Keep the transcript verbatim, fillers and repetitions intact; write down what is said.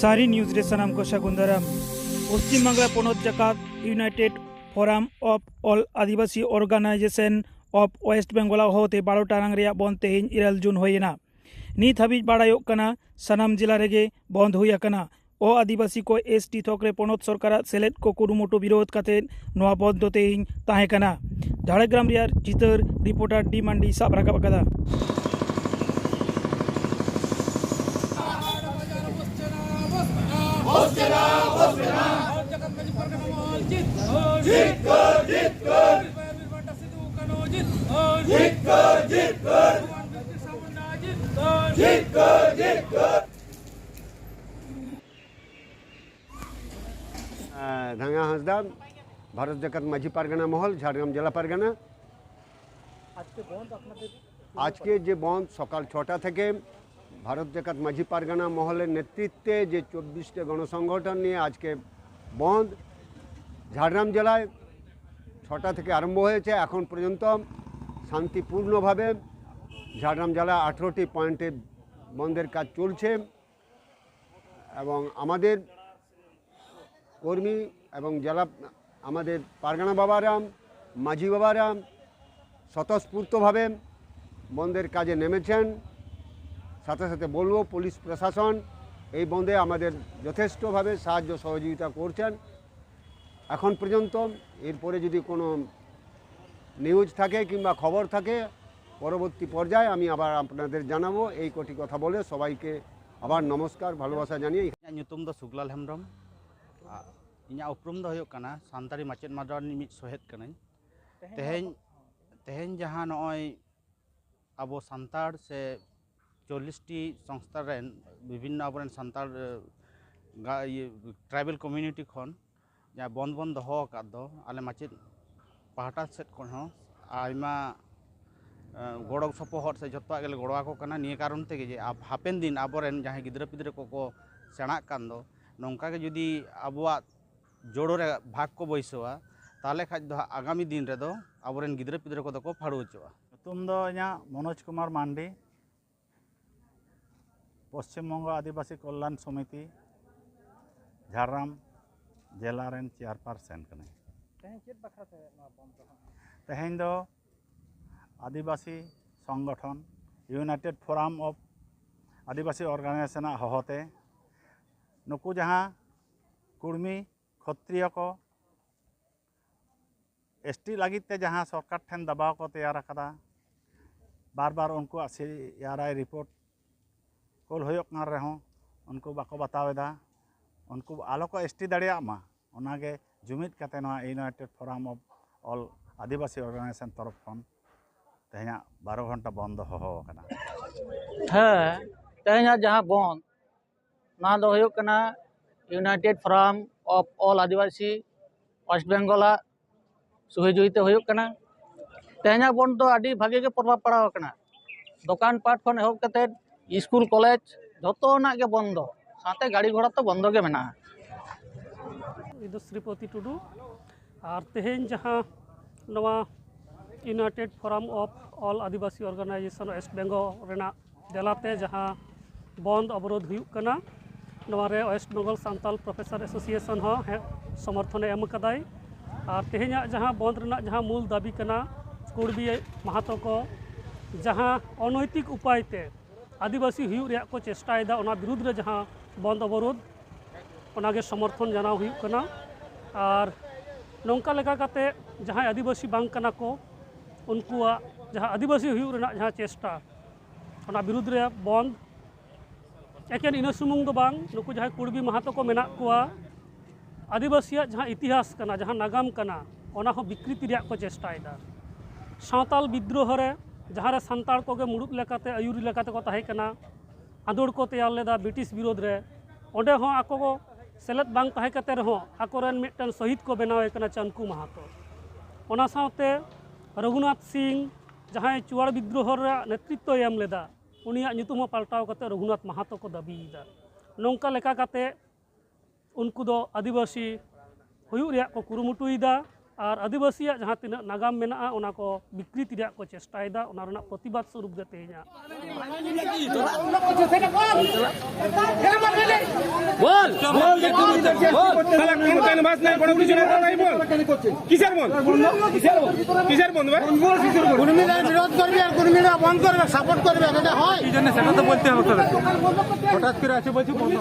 ᱥᱟᱹᱨᱤ ᱱᱤᱭᱩᱡᱽ ᱨᱮ ᱥᱟᱱᱟᱢ ᱠᱚ ᱥᱟᱹᱜᱩᱱ ᱫᱟᱨᱟᱢ᱾ ᱯᱚᱥᱪᱤᱢ ᱵᱟᱝᱞᱟ ᱯᱚᱱᱚᱛ ᱡᱟᱠᱟᱛ United Forum of All Adivasi Organization of West Bengal ᱦᱚᱦᱚᱛᱮ ᱵᱟᱨᱚ ᱴᱟᱲᱟᱝ ᱨᱮᱭᱟᱜ ᱵᱚᱱᱫ ᱛᱮᱦᱮᱧ ᱤᱨᱟᱹᱞ ᱡᱩᱱ ᱦᱩᱭ ᱮᱱᱟ᱾ ᱱᱤᱛ ᱦᱟᱹᱵᱤᱡ ᱵᱟᱲᱟᱭᱚᱜ ᱠᱟᱱᱟ, ᱥᱟᱱᱟᱢ ᱡᱮᱞᱟ ᱨᱮᱜᱮ ᱵᱚᱱᱫ ᱦᱩᱭ ᱟᱠᱟᱱᱟ᱾ ᱚ ᱟᱹᱫᱤᱵᱟᱹᱥᱤ ᱠᱚ ᱮᱥ ᱴᱤ ᱛᱷᱚᱠ ᱨᱮ ᱯᱚᱱᱚᱛ ᱥᱚᱨᱠᱟᱨᱟᱜ ᱥᱮᱞᱮᱫ ᱠᱚ ᱠᱩᱨᱩᱢᱩᱴᱩ ᱵᱤᱨᱳᱫᱷ ᱠᱟᱛᱮ ᱱᱚᱣᱟ ᱵᱚᱱᱫ ᱫᱚ ᱛᱮᱦᱮᱧ ᱛᱟᱦᱮᱸ ᱠᱟᱱᱟ᱾ ᱡᱷᱟᱲᱜᱨᱟᱢ ᱨᱮᱭᱟᱜ ᱪᱤᱛᱟᱹᱨ ᱨᱤᱯᱳᱨᱴᱟᱨ ᱰᱤ ᱢᱟᱱᱰᱤ ᱥᱟᱵ ᱨᱟᱠᱟᱵ ᱟᱠᱟᱫᱟ᱾ ᱫᱷᱟᱝᱜᱟ ᱦᱟᱸᱥᱫᱟ, ভারত জাকাত মাঝি পারগানা মহল, ঝাড়গ্রাম জেলা পারগানা। আজকে যে বন্ধ সকাল ছটা থেকে ভারত জাকাত মাঝি পারগানা মহলের নেতৃত্বে যে চব্বিশটি গণসংগঠন নিয়ে আজকে বন্ধ, ঝাড়গ্রাম জেলায় ছটা থেকে আরম্ভ হয়েছে। এখন পর্যন্ত শান্তিপূর্ণভাবে ঝাড়গ্রাম জেলায় আঠেরোটি পয়েন্টে বন্ধের কাজ চলছে এবং আমাদের কর্মী এবং জেলা, আমাদের পারগানা বাবারা, মাঝি বাবারা স্বতঃস্ফূর্তভাবে বন্ধের কাজে নেমেছেন। সাথে সাথে বলবো, পুলিশ প্রশাসন এই বন্ধে আমাদের যথেষ্টভাবে সাহায্য সহযোগিতা করছেন এখন পর্যন্ত। এরপরে যদি কোনো নিউজ থাকে কিংবা খবর থাকে, পরবর্তী পর্যায়ে আমি আবার আপনাদের জানাবো। এই কটি কথা বলে সবাইকে আবার নমস্কার, ভালোবাসা জানিয়ে ᱤᱧᱟᱹᱜ ᱧᱩᱛᱩᱢ ᱫᱚ ᱥᱩᱠᱞᱟᱞ ᱦᱮᱢᱵᱨᱚᱢ᱾ ᱟ, ᱤᱧᱟᱹᱜ ᱩᱯᱨᱩᱢ ᱫᱚ ᱦᱩᱭᱩᱜ ᱠᱟᱱᱟ ᱥᱟᱱᱛᱟᱲᱤ ᱢᱟᱪᱮᱫ ᱢᱟᱰᱣᱟ ᱨᱤᱱᱤᱡ ᱢᱤᱫ ᱥᱚᱦᱮᱫ ᱠᱟᱹᱱᱟᱹᱧ᱾ ᱛᱮᱦᱮᱧ, ᱛᱮᱦᱮᱧ ᱡᱟᱦᱟᱸ ᱱᱚᱜᱼᱚᱭ ᱟᱵᱚ ᱥᱟᱱᱛᱟᱲ ᱥᱮ ᱪᱚᱞᱞᱤᱥ ᱴᱤ ᱥᱚᱝᱥᱛᱷᱟ ᱨᱮᱱ ᱵᱤᱵᱷᱤᱱᱱᱚ ᱟᱵᱚᱨᱮᱱ ᱥᱟᱱᱛᱟᱲ, ᱮ, ᱜᱟ-, ᱤᱭᱟᱹ, ᱴᱨᱟᱭᱵᱮᱞ ᱠᱚᱢᱤᱭᱩᱱᱤᱴᱤ ᱠᱷᱚᱱ ᱡᱟᱦᱟᱸ ᱵᱚᱱᱫᱷ ᱵᱚᱱ ᱫᱚᱦᱚ ᱟᱠᱟᱫ ᱫᱚ, ᱟᱞᱮ ᱢᱟᱪᱮᱫ ᱯᱟᱦᱴᱟ ᱥᱮᱫ ᱠᱷᱚᱱ ᱦᱚᱸ ᱟᱭᱢᱟ, ᱮ, ᱜᱚᱲᱚ ᱥᱚᱯᱚᱦᱚᱫ ᱥᱮ ᱡᱚᱛᱚᱣᱟᱜ ᱜᱮᱞᱮ ᱜᱚᱲᱚ ᱟᱠᱚ ᱠᱟᱱᱟ᱾ ᱱᱤᱭᱟᱹ ᱠᱟᱨᱚᱱ ᱛᱮᱜᱮ ᱡᱮ ᱟᱵ-, ᱦᱟᱯᱮᱱ ᱫᱤᱱ ᱟᱵᱚᱨᱮᱱ ᱡᱟᱦᱟᱸᱭ ᱜᱤᱫᱽᱨᱟᱹ ᱯᱤᱫᱽᱨᱟᱹ ᱠᱚᱠᱚ ᱥᱮᱬᱟᱜ ᱠᱟᱱ ᱫᱚ, ᱱᱚᱝᱠᱟ ᱜᱮ ᱡᱩᱫᱤ ᱟᱵᱚᱣᱟᱜ ᱡᱳᱲᱳ ᱨᱮ ᱵᱷᱟᱜᱽ ᱠᱚ ᱵᱟᱹᱭᱥᱟᱹᱣᱟ, ᱛᱟᱦᱚᱞᱮ ᱠᱷᱟᱡ ᱫᱚ ᱦᱟᱸᱜ ᱟᱜᱟᱢᱤ ᱫᱤᱱ ᱨᱮᱫᱚ ᱟᱵᱚᱨᱮᱱ ᱜᱤᱫᱽᱨᱟᱹ ᱯᱤᱫᱽᱨᱟᱹ ᱠᱚᱫᱚ ᱠᱚ ᱯᱷᱟᱹᱲᱩᱣᱟᱹᱪᱚᱜᱼᱟ᱾ ᱧᱩᱛᱩᱢ ᱫᱚ ᱤᱧᱟᱹᱜ ᱢᱚᱱᱳᱡᱽ ᱠᱩᱢᱟᱨ ᱢᱟᱱᱰᱤ, ᱯᱚᱥᱪᱤᱢ ᱵᱚᱝᱜᱚ ᱟᱹᱫᱤᱵᱟᱹᱥᱤ ᱠᱚᱞᱭᱟᱱ ᱥᱚᱢᱤᱛᱤ ᱡᱷᱟᱲᱜᱨᱟᱢ ᱡᱮᱞᱟ ᱨᱮᱱ ᱪᱮᱭᱟᱨᱯᱟᱨᱥᱚᱱ ᱠᱟᱹᱱᱟᱹᱧ᱾ ᱛᱮᱦᱮᱧ ᱪᱮᱫ ᱵᱟᱠᱷᱨᱟ ᱛᱮ ᱱᱚᱣᱟ ᱵᱚᱱᱫᱷ ᱫᱚ ᱦᱟᱸᱜ? ᱛᱮᱦᱮᱧ ᱫᱚ ᱟᱹᱫᱤᱵᱟᱹᱥᱤ ᱥᱚᱝᱜᱚᱴᱷᱚᱱ United Forum of Adivasi Organization ᱟᱜ ᱦᱚᱦᱚᱛᱮ ᱱᱩᱠᱩ ᱡᱟᱦᱟᱸ ᱠᱩᱲᱢᱤ ᱠᱷᱚᱛᱨᱤᱭᱚ ᱠᱚ ᱮᱥ ᱴᱤ ᱞᱟᱹᱜᱤᱫ ᱛᱮ ᱡᱟᱦᱟᱸ ᱥᱚᱨᱠᱟᱨ ᱴᱷᱮᱱ ᱫᱟᱵᱟᱣ ᱠᱚ ᱛᱮᱭᱟᱨ ᱟᱠᱟᱫᱟ, ᱵᱟᱨ ᱵᱟᱨ ᱩᱱᱠᱩᱣᱟᱜ ᱥᱤ ᱟᱨ ᱟᱭ ᱨᱤᱯᱳᱨᱴ ᱠᱳᱞ ᱦᱩᱭᱩᱜ ᱠᱟᱱ ᱨᱮᱦᱚᱸ ᱩᱱᱠᱩ ᱵᱟᱠᱚ ᱵᱟᱛᱟᱣ ᱮᱫᱟ᱾ ᱩᱱᱠᱩ ᱟᱞᱚ ᱠᱚ ᱮᱥ ᱴᱤ ᱫᱟᱲᱮᱭᱟᱜ ᱢᱟ, ᱚᱱᱟᱜᱮ ᱡᱩᱢᱤᱫ ᱠᱟᱛᱮ ᱱᱚᱣᱟ United Forum of All Adivasi Organization ᱛᱚᱨᱚᱯ ᱠᱷᱚᱱ ᱛᱮᱦᱮᱧᱟᱜ ᱵᱟᱨᱚ ᱜᱷᱚᱱᱴᱟ ᱵᱚᱱᱫᱚ ᱦᱚᱦᱚ ᱟᱠᱟᱱᱟ᱾ ᱦᱮᱸ, ᱛᱮᱦᱮᱧᱟᱜ ᱡᱟᱦᱟᱸ ᱵᱚᱱᱫ, ᱱᱚᱣᱟ ᱫᱚ ᱦᱩᱭᱩᱜ ᱠᱟᱱᱟ United Forum of All Adivasi West Bengal ᱟᱜ ᱥᱩᱦᱤᱡᱩᱦᱤ ᱛᱮ ᱦᱩᱭᱩᱜ ᱠᱟᱱᱟ᱾ ᱛᱮᱦᱮᱧᱟᱜ ᱵᱚᱱᱫ ᱫᱚ ᱟᱹᱰᱤ ᱵᱷᱟᱜᱮ ᱜᱮ ᱯᱨᱚᱵᱷᱟᱵᱽ ᱯᱟᱲᱟᱣ ᱟᱠᱟᱱᱟ᱾ ᱫᱚᱠᱟᱱ ᱯᱟᱴ ᱠᱷᱚᱱ ᱮᱦᱚᱵ ᱠᱟᱛᱮ ᱥᱠᱩᱞ, ᱠᱚᱞᱮᱡᱽ, ᱡᱷᱚᱛᱚᱱᱟᱜ ᱜᱮ ᱵᱚᱱᱫᱚ, ᱥᱟᱶᱛᱮ ᱜᱟᱹᱰᱤ ᱜᱷᱚᱲᱟ ᱛᱚ ᱵᱚᱱᱫᱚ ᱜᱮ ᱢᱮᱱᱟᱜᱼᱟ᱾ ᱤᱧ ᱫᱚ ᱥᱨᱤᱯᱚᱛᱤ ᱴᱩᱰᱩ᱾ ᱟᱨ ᱛᱮᱦᱮᱧ ᱡᱟᱦᱟᱸ ᱱᱚᱣᱟ United Forum of All Adivasi Organization West Bengal ᱨᱮᱱᱟᱜ ᱫᱮᱞᱟᱛᱮ ᱡᱟᱦᱟᱸ ᱵᱚᱱᱫ ᱚᱵᱚᱨᱳᱫᱷ ᱦᱩᱭᱩᱜ ᱠᱟᱱᱟ, ᱱᱚᱣᱟ ᱨᱮ West Bengal Santal Professor Association ᱦᱚᱸ ᱦᱮ- ᱥᱚᱢᱚᱨᱛᱷᱚᱱᱮ ᱮᱢ ᱟᱠᱟᱫᱟᱭ᱾ ᱟᱨ ᱛᱮᱦᱮᱧᱟᱜ ᱡᱟᱦᱟᱸ ᱵᱚᱱᱫ ᱨᱮᱱᱟᱜ ᱡᱟᱦᱟᱸ ᱢᱩᱞ ᱫᱟᱹᱵᱤ ᱠᱟᱱᱟ, ᱠᱩᱲᱵᱤ ᱢᱟᱦᱟᱛᱚ ᱠᱚ ᱡᱟᱦᱟᱸ ᱚᱱᱳᱭᱛᱤᱠ ᱩᱯᱟᱭ ᱛᱮ ᱟᱹᱫᱤᱵᱟᱹᱥᱤ ᱦᱩᱭᱩᱜ ᱨᱮᱭᱟᱜ ᱠᱚ ᱪᱮᱥᱴᱟᱭᱮᱫᱟ, ᱚᱱᱟ ᱵᱤᱨᱩᱫᱽ ᱨᱮ ᱡᱟᱦᱟᱸ ᱵᱚᱱᱫ ᱚᱵᱚᱨᱳᱫᱷ, ᱚᱱᱟᱜᱮ ᱥᱚᱢᱚᱨᱛᱷᱚᱱ ᱡᱟᱱᱟᱣ ᱦᱩᱭᱩᱜ ᱠᱟᱱᱟ᱾ ᱟᱨ ᱱᱚᱝᱠᱟ ᱞᱮᱠᱟ ᱠᱟᱛᱮ ᱡᱟᱦᱟᱸᱭ ᱟᱹᱫᱤᱵᱟᱹᱥᱤ ᱵᱟᱝ ᱠᱟᱱᱟ ᱠᱚ, ᱩᱱᱠᱩᱣᱟᱜ ᱡᱟᱦᱟᱸ ᱟᱹᱫᱤᱵᱟᱹᱥᱤ ᱦᱩᱭᱩᱜ ᱨᱮᱱᱟᱜ ᱡᱟᱦᱟᱸ ᱪᱮᱥᱴᱟ, ᱚᱱᱟ ᱵᱤᱨᱩᱫᱽ ᱨᱮ ᱵᱚᱱᱫ᱾ ᱮᱠᱮᱱ ᱤᱱᱟᱹ ᱥᱩᱢᱩᱝ ᱫᱚ ᱵᱟᱝ, ᱱᱩᱠᱩ ᱡᱟᱦᱟᱸᱭ ᱠᱩᱲᱵᱤ ᱢᱟᱦᱟᱛᱚ ᱠᱚ ᱢᱮᱱᱟᱜ ᱠᱚᱣᱟ, ᱟᱹᱫᱤᱵᱟᱹᱥᱤᱭᱟᱜ ᱡᱟᱦᱟᱸ ᱤᱛᱤᱦᱟᱥ ᱠᱟᱱᱟ, ᱡᱟᱦᱟᱸ ᱱᱟᱜᱟᱢ ᱠᱟᱱᱟ, ᱚᱱᱟ ᱦᱚᱸ ᱵᱤᱠᱨᱤᱛᱤ ᱨᱮᱭᱟᱜ ᱠᱚ ᱪᱮᱥᱴᱟᱭᱮᱫᱟ᱾ ᱥᱟᱶᱛᱟᱞ ᱵᱤᱫᱽᱨᱳᱦᱚ ᱨᱮ ᱡᱟᱦᱟᱸ ᱨᱮ ᱥᱟᱱᱛᱟᱲ ᱠᱚᱜᱮ ᱢᱩᱲᱩᱫ ᱞᱮᱠᱟᱛᱮ, ᱟᱹᱭᱩᱨᱤ ᱞᱮᱠᱟᱛᱮ ᱠᱚ ᱛᱟᱦᱮᱸ ᱠᱟᱱᱟ, ᱟᱸᱫᱳᱲ ᱠᱚ ᱛᱮᱭᱟᱨ ᱞᱮᱫᱟ ᱵᱨᱤᱴᱤᱥ ᱵᱤᱨᱳᱫᱷ ᱨᱮ, ᱚᱸᱰᱮ ᱦᱚᱸ ᱟᱠᱚ ᱠᱚ ᱥᱮᱞᱮᱫ ᱵᱟᱝ ᱛᱟᱦᱮᱸ ᱠᱟᱛᱮ ᱨᱮᱦᱚᱸ ᱟᱠᱚᱨᱮᱱ ᱢᱤᱫᱴᱟᱝ ᱥᱚᱦᱤᱫ ᱠᱚ ᱵᱮᱱᱟᱣᱮ ᱠᱟᱱᱟ ᱪᱟᱱᱠᱩ ᱢᱟᱦᱟᱛᱚ᱾ ᱚᱱᱟ ᱥᱟᱶᱛᱮ ᱨᱚᱜᱷᱩᱱᱟᱛᱷ ᱥᱤᱝ, ᱡᱟᱦᱟᱸᱭ ᱪᱩᱣᱟᱲ ᱵᱤᱫᱽᱨᱳᱦᱚ ᱨᱮᱭᱟᱜ ᱱᱮᱛᱨᱤᱛᱵᱚᱭ ᱮᱢ ᱞᱮᱫᱟ, ᱩᱱᱤᱭᱟᱜ ᱧᱩᱛᱩᱢ ᱦᱚᱸ ᱯᱟᱞᱴᱟᱣ ᱠᱟᱛᱮ ᱨᱚᱜᱷᱩᱱᱟᱛᱷ ᱢᱟᱦᱟᱛᱚ ᱠᱚ ᱫᱟᱹᱵᱤᱭᱮᱫᱟ᱾ ᱱᱚᱝᱠᱟ ᱞᱮᱠᱟ ᱠᱟᱛᱮ ᱩᱱᱠᱩ ᱫᱚ ᱟᱹᱫᱤᱵᱟᱹᱥᱤ ᱦᱩᱭᱩᱜ ᱨᱮᱭᱟᱜ ᱠᱚ ᱠᱩᱨᱩᱢᱩᱴᱩᱭᱮᱫᱟ᱾ ᱟᱨ ᱟᱹᱫᱤᱵᱟᱹᱥᱤᱭᱟᱜ ᱡᱟᱦᱟᱸ ᱛᱤᱱᱟᱹᱜ ᱱᱟᱜᱟᱢ ᱢᱮᱱᱟᱜᱼᱟ, ᱚᱱᱟ ᱠᱚ ᱵᱤᱠᱨᱤᱛᱤ ᱨᱮᱭᱟᱜ ᱠᱚ ᱪᱮᱥᱴᱟᱭᱮᱫᱟ᱾ ᱚᱱᱟ ᱨᱮᱱᱟᱜ ᱯᱨᱚᱛᱤᱵᱟᱫ ᱥᱚᱨᱩᱯ ᱜᱮ ᱛᱮᱦᱮᱧᱟᱜ তাহলে কোনো ক্যানভাস নাই, কোনো কিছু নাই, তাহলে এই বন্ধ। কিসের বন্ধ? কিসের বন্ধ? কিসের বন্ধ ভাই? কুর্মীরা বিরোধ করবে আর কুর্মীরা বন্ধ করবে, সাপোর্ট করবে, এটা হয়? কি জন্য সেটা তো বলতে হবে তাদেরকে। হঠাৎ করে আছে বলছি বন্ধ।